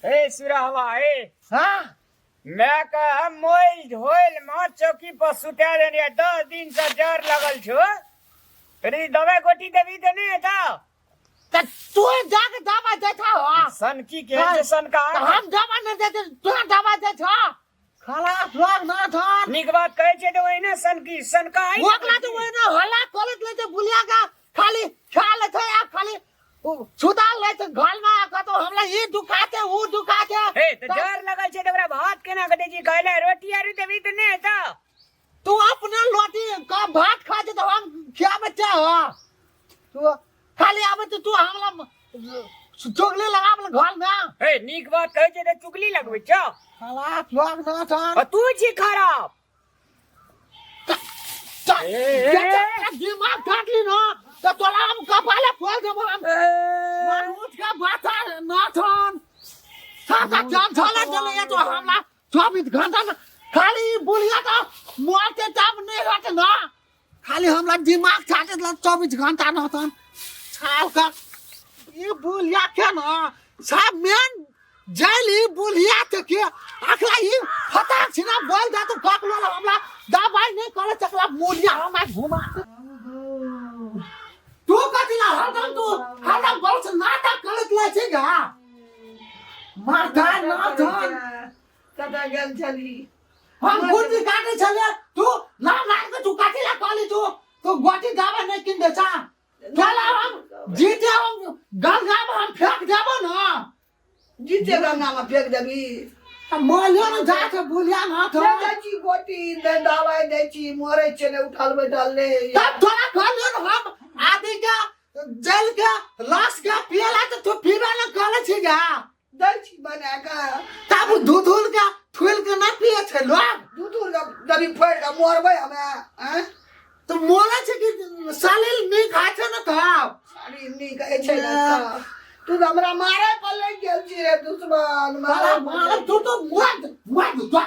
ए सुरहवा ए। हाँ। मैं कह मोइल धोइल माँ चौकी पर सुता देने 10 दिन से जर लगल छो, तनी दवाई गोटी देबी त नहीं हेतौ? त तू जाके दवा देता हो। सनकी के जे सनका। त हम दवा नहीं देते, तू दवा देता खलास लोग ना थन। नीक बात कहै छै तऽ ओहिना सनकी सनका आई। ओकरा तो ओहिना हल्ला करत ले छै, बुलिया का खाली खा लेते आ खाली सुता ले छै घर में, आ कतो हमरा ई दुखा छै, ऊ दुखा छै। हे, तऽ जर लगल छै तऽ ओकरा भात केना कटै छी खाय ले? रोटी आरू देबी तऽ नहीं हेतौ? तू अपने लोटी का भात खा छै तऽ हम खियाबै छै हो। तू खाली आबै छै, तू हमरा चुगली लगाबै घर में। हे, नीक बात कहै छै तऽ चुगली लगबै छौ? खलास लोग ना थन। आ तू छी खराब। ए, ए। दिमाग काटली ना तऽ तोरा हम कपाले फोड़ देबो। हम मारूच का बाता ना थन, साता जान छला चले ये तो हमरा 24 घंटा न खाली ई बुढ़िया तो मरते तब नहीं हटे ना, खाली हमरा दिमाग छाटे 24 घंटा न थन। छाल का ई बुढ़िया के ना सब मेन जाइल ई बुढ़िया के के आखला ई फटाक छिना बोल दे तो ककलो हमरा दबाई नहीं करे चकला मुलिया हमरा घुमा। तू कथी ला हरदम, तू हरदम बोल से नाटक करत लै छै गा माथा ना धन। कतऽ गेल छली? हम कुर्ती काटे छले, तू नाम लाग के तू काटे ला कहली। तू तू गोटी दावा नहीं किन दे छा, चल हम जीते हम गंगा में हम फेंक देबो ना। जीते गंगा में फेंक देबी? मोलियो न जा छै बुलिया न थो। दै छी गोटी दे, दवाई दै छी, मरै छै ने उठल बैठल ने। तब तोरा कहलियो न हम आदि के जल के रस के पियला तऽ तू पीबे न करे छी गा। दै छी बना कऽ। तब दूध के थुल के न पिए छै लोग। दूध के दबी फोड़ि कऽ मरबै हमे आँय? तऽ मोले छै कि शरीर नीक होइ छै ने तब। शरीर नीक होइ छै ने तऽ तू तऽ हमरा मारे पर लागि गेल छी रे दुश्मन। मारे मारे तू तो मत मत जा,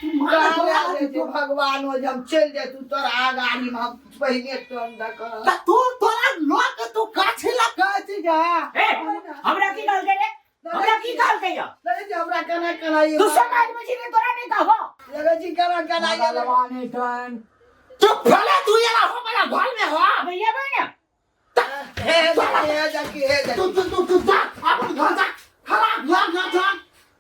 तू मारे पर मारे आगे तू भगवान हो, हम चलि जाय तू तोरा आगाड़ी में हम पहिने तोन दऽ कऽ। तऽ तू तोरा लोक तू काछी ला कहै छी गा। ए, हमरा की कहलकै रे? हमरा की कहलकै यौ? देखै छी हमरा केना केना ई तू समाज में छी रे, तोरा नहीं कहबो? देखै छी केना केना ई। तू भले तू एला हमारा घर में हो। अबे ये बे ने। हे हे जाकी, हे जाकी। तू तू तू तू जा अपन घर जा, खराब घर ना जा,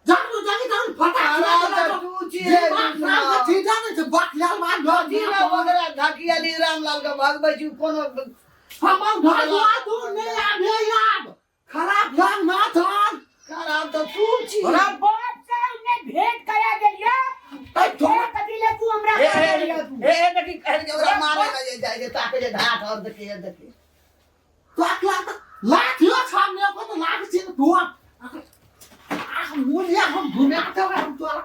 जा तू जाके तू फटा। खराब तऽ तू छी रे दुश्मन। ठीक है ने, बात लाल मार घर। जी रे, ओकरा ढकियाली रामलाल के भगबै छी कोनो। हमर घर दुआर तू नहीं आबे आब, खराब घर ना थन। खराब तऽ तू छी। तोरा बाप से हमने भेंट करा देलिए। ए, तोरा कथी ले तू हमरा हे करा हे देलिए तू? हे हे, देखी कहल के ओकरा मारे लगे जाइ छै, ताके जे ढाठ और देखी, हे देखी। तो अकला तो लाठियो सामने को तो लाठ छी तू आ मुलिया हम घुमा के हम तोरा।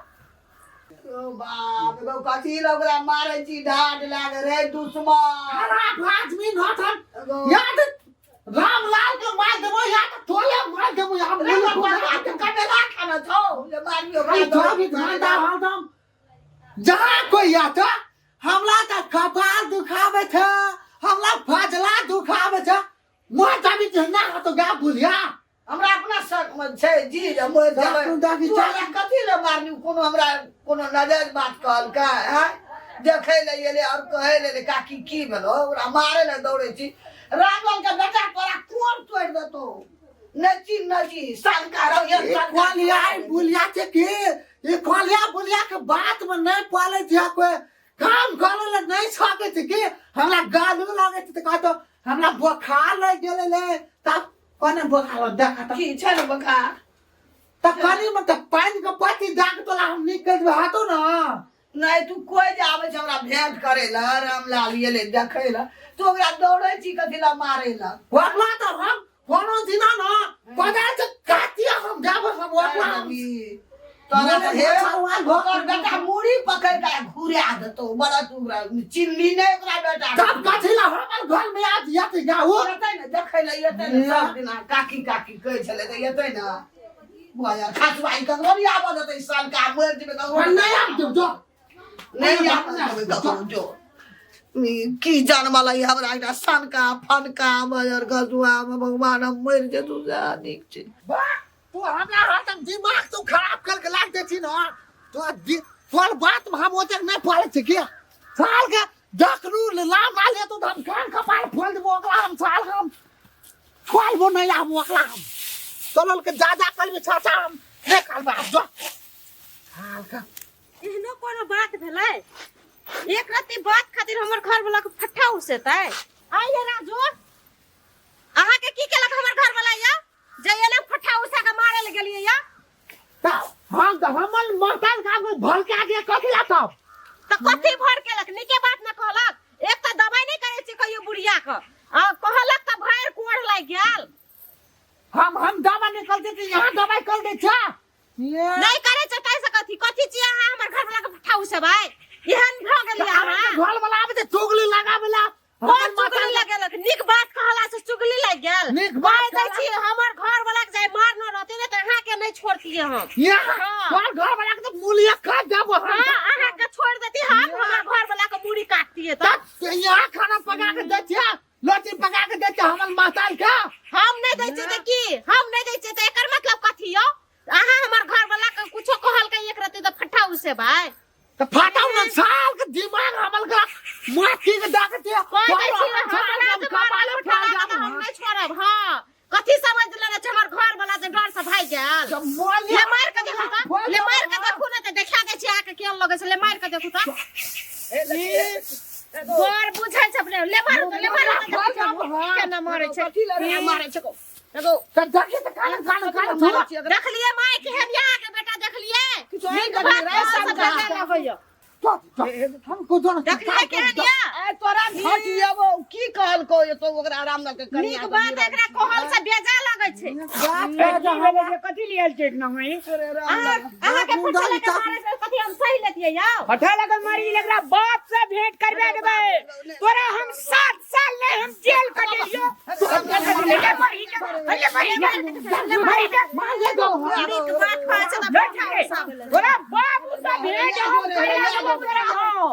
ओ बाप एगो कथी ले ओकरा मारे छी ढाठ लागे रे दुश्मन? खराब आदमी न थन। एगो या तो रामलाल के मार देबो या तो तोले मार देबो या। रे मुलिया बाबा के कबेला खाना छौ जे मारियो? अरे 24 घंटा हरदम जहाँ कोई आता हमरा तऽ कपार दुखाबै छै, हमरा फजला दुखाबै छै, मोर जाबी ना तो गा बुलिया। हमरा अपना शक में छै जी जे मरि जेबै। तू दादी तू हमरा कथी ले मारली? कोनो हमरा कोनो नजर बात कहलकै? आँय, देखै ले एलै और कहै ले काकी की भेलो, ओकरा मारे ले दौड़ै छी। रामलाल के बेटा तोरा कोन तोड़ि देतौ? नहि छी नहि छी शंका रहो। ई खोलिया बुलिया छै की, ई खोलिया बुलिया के बात में नहीं पाले छै, कोई काम करे ले नहीं सके छै की। हमरा गालू लागे छै तऽ कहतो हमरा बोखार लागि गेलै ले, तब कोने बोखार हो देखा तऽ। की छै ने बोखार? तऽ कनी में तऽ पानि के पत्ती दए के तोरा हम निकल देबै हाथो ना। नहि, तू कोइ जे आबै छै हमरा भेंट करै लए, रामलाल एलै देखै लए, तू ओकरा दौड़ै छी कथी लए मारै लए? ओकरा तऽ हम कोनो दिना न कोदार से काटिया हम जाबो हम ओकरा हम। तोरा तऽ हे मोने ओकर बेटा मुड़ी पकड़ के घुरा देतौ बड़ा, तू ओकरा चिन्हली नहि ओकरा बेटा। तब कथी ला हमर घर में आज यत जाओ? एतै ने देखै लए, एतै ने सब दिना काकी काकी कहै छलै तऽ एतै ने बुआ यार खासुआई ककरो नहि आबऽ देतै सनका, मरि जेबै ककरो। नहीं आब देब जो। नहि आबऽ देबै ककरो जो। ई की जानवला ई हमरा एकटा सनका फनका मजर खसुआ भगवान, हम मरि जेतौ सएह नीक छै। वाह। तू हमरा हरदम दिमाग तू खराब करके लाग दै छी ना। तो तोर बात में हम ओतेक नहीं पड़ै छी के साल के डकरू लाम ना लेतो तो हम कान कपार फोड़ देबो ओकरा। हम साल के हम छोड़बो नहीं आब ओकरा। हम तोलल के जा जा करबे चाचा, हम नहीं करबे आब जो साल के। एहनो कोनो बात भेलै? एक रत्ती बात खातिर हमर घर वाला के फट्ठा उसेतै? आइए राजू, अहाँ के की केलक हमर घर वाला या जे एना फट्ठा उसा के मारे ल गेलियै या? त हम त हमर मर्दान का भर के आगे कथी ला तब? त कथी भर केलक? नीके बात न कहलक। एक त दवाई नहीं करै छी कहियो बुढ़िया के, आ कहलक त भरि कोढ़ लागि गेल। हम दवा निकल दे यहाँ दवाई कर दे छा नहीं करे छै ताहि से कथी कथी छी अहाँ हमर घर वाला के फट्ठा उसेबै? एहन भऽ गेलियै अहाँ? घर वाला आबे त चुगली लगाबेला। कोन चुगली लगेलक? नीक बात कहला से चुगली लागि गेल? नीक बात कहि दै छी, हमर घर वाला के जाय मार न रहते ने त अहाँ के नहीं छोड़तियै हम। यहाँ हाँ। तोहर घर वाला के तो मूलिया काट देबो हम। हाँ, अहाँ के छोड़ देती हम, हमर घर वाला के मूड़ी काटतियै। त तब यहाँ खाना पका के दै छियै, रोटी पका के दै छियै हमर माताल के? हम नहीं दै छियै त की? हम नहीं दै छियै त एकर मतलब कथी यौ? अहाँ हमर घर वाला के कुछो कहलकै एक रत्ती त फट्ठा उसेबै। त फाटाउ न साल के दिमाग हमर का माथी के दाग के कहि दै छी हमरा जे मारल फट्ठा लागत, हम नहीं छोड़ब। हाँ, कथी समझ लेने छै हमर घर वाला जे डर से भागि गेल? ले मार के देखू त, ले मार के देखू ने त देखा दै छी अहाँके केहन लगै छै। ले मार के देखू त, घर बुझै छै अपने। ले मारू त, ले मारू त, देखू केना मारै छै, केना मारै छै। एगो त देखी त कान कान कान मारै छी एकरा। देखलियै माय केहन यऽ अहाँके बेटा? देखलियै? किछो नीक नहि बात देखलियै, कहल सब से बेजा लगैया। हम कुछो न देखलियै केहन यऽ? आइ तोरा घटिएबो। की कहलको ये तो ओकरा आराम लग के नीक बात एकरा कहल से बेजा लगै छै। ए, की भेलै जे कथी लियल छै इतना होई? अहाँ अहाँके फुटल के मारै छै, कथी हम सही लेतियै यौ? पता लगल मारी, एकरा बाप से भेंट करबा देबै तोरा। हम 7 साल ले हम जेल कटेलियो। ले मरी जा, ले मरी जा, ले मरी जा। नीक बात कहै छै तऽ लड़ फट्ठा के उसाबै लए। तोरा बाप से भेंट हम करबा देबो तोरा। हम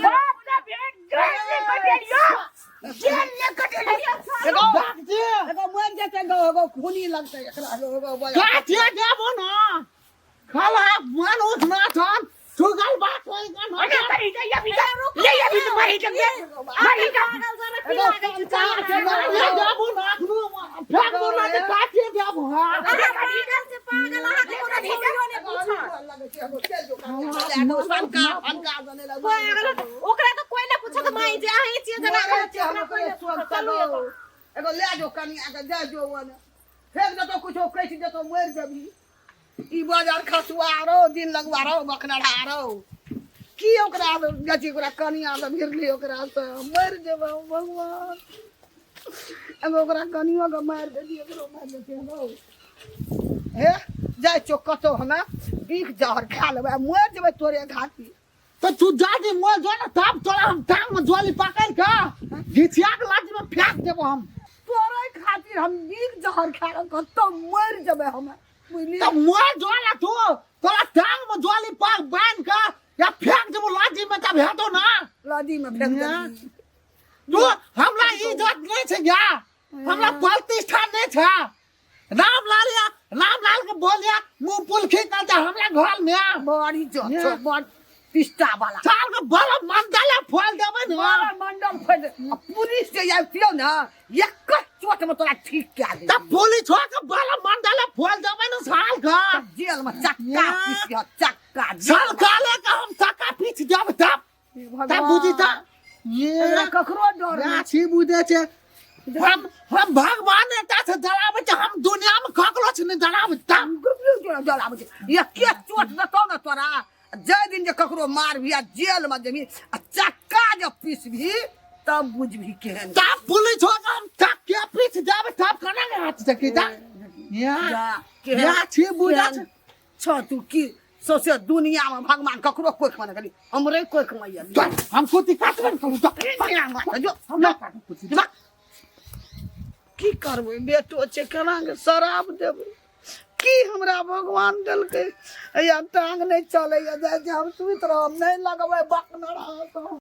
बाप से भेंट जेल ले कटेलियो, जेल ले कटेलियो। एगो दाग दे। एगो मरि जेतै, एगो एगो खूनी लगतै एकरा, एगो एगो काटिया देबो न खाला मन उठ ना छन चुगल बात होई गन। अरे मरी जा, ये भी जा, ले ये भी तो मरी जा, मरी जा। पागल जरा की लागै छै? चल, ले देबो न अखनो फेंकबो न त काटिया देबो। हां, अहाँ पागल छै, पागल। अहाँके कोनो छौड़ियो नहि पूछत। पागल, ओकरा तऽ कोइ नहि पूछत माय, जे अहीं छियै तऽ राखल छियै, ओकरा कोइ नहि पूछत। चलू एगो। एगो ले जो कनिया के, जा जो ओने फेंक देतो, कुछो कटि देतो, मरि जेबही। ई बाजार खसुआ रो दिन लगवा रो बकनढ़ा रो की ओकरा गची, ओकरा कनिया से भिरली, ओकरा से मरि जेबै भगवान। एगो ओकरा कनियो के मारि देली, एकरो मारि देती। हौ हे, जाइ छौ कतौ, हमे बिख जहर खा लेबै, मरि जेबै तोरे घाटी। तो तू जा दे मोर जो ना, तब तोरा हम टांग में ज्वाली पकड़ के घिचिया के लाठी में फेंक देबो हम। तोरे खातिर हम बिख जहर खा के कतौ मरि जेबै हमे, बुझली? तो मोर जो ना, तू तोरा टांग में ज्वाली पाक बांध के या फेंक देबो लाठी में, तब हेतो ना? नदी में फेंक देबी। तू हमरा इज्जत नहीं छै या हमरा प्रतिष्ठा नहीं छै? रामलाल या रामलाल के बोलिया मुंह पुलखी करते हमरा घर में। बड़ी इज्जत छौ, बड़ पिस्ता वाला। साल के बड़ा मंडल फोल देबै ना। बड़ा मंडल खोलि दे। आ पुलिस जे आबितियौ ने, एक चोट में तोरा ठीक कए देतियौ। तब पुलिस हो के बड़ा मंडल फोल देबै ना साल का। जेल में चक्का पीसिय, चक्का। साल काले का हम चक्का पीछ देब, तब तब बुझी त ये एकरा ककरो डर नहि। गाछी बुझे छै। हम भगवान नेता से डराबै छै, हम दुनिया में ककरो से नहीं डराबै तब। डराबै छै। एके चोट देतौ ने तोरा, जाहि दिन जे ककरो मारबही आ जेल में जेबही आ चक्का जे पीसबही, तब बुझबही केहन। तब पुलिस हो के हम चक्के पीछ देब, तब केना के हाथ सकी ता या जा, केहन या छी बुझे छै। छौ तू की सौंसे दुनिया में भगवान ककरो कोख में नहि, हमरे कोख में ये। चल, हम कुत्ती काटबे ने करू, चल। जो हम ना काटू कुत्ती, जा। की करबै, बेटो छै, केना के शराब देबै? की हमरा भगवान देलकै? या टांग नहि चलैया, जाइ छै हम सुति रहब, नहि लगबै बकनर।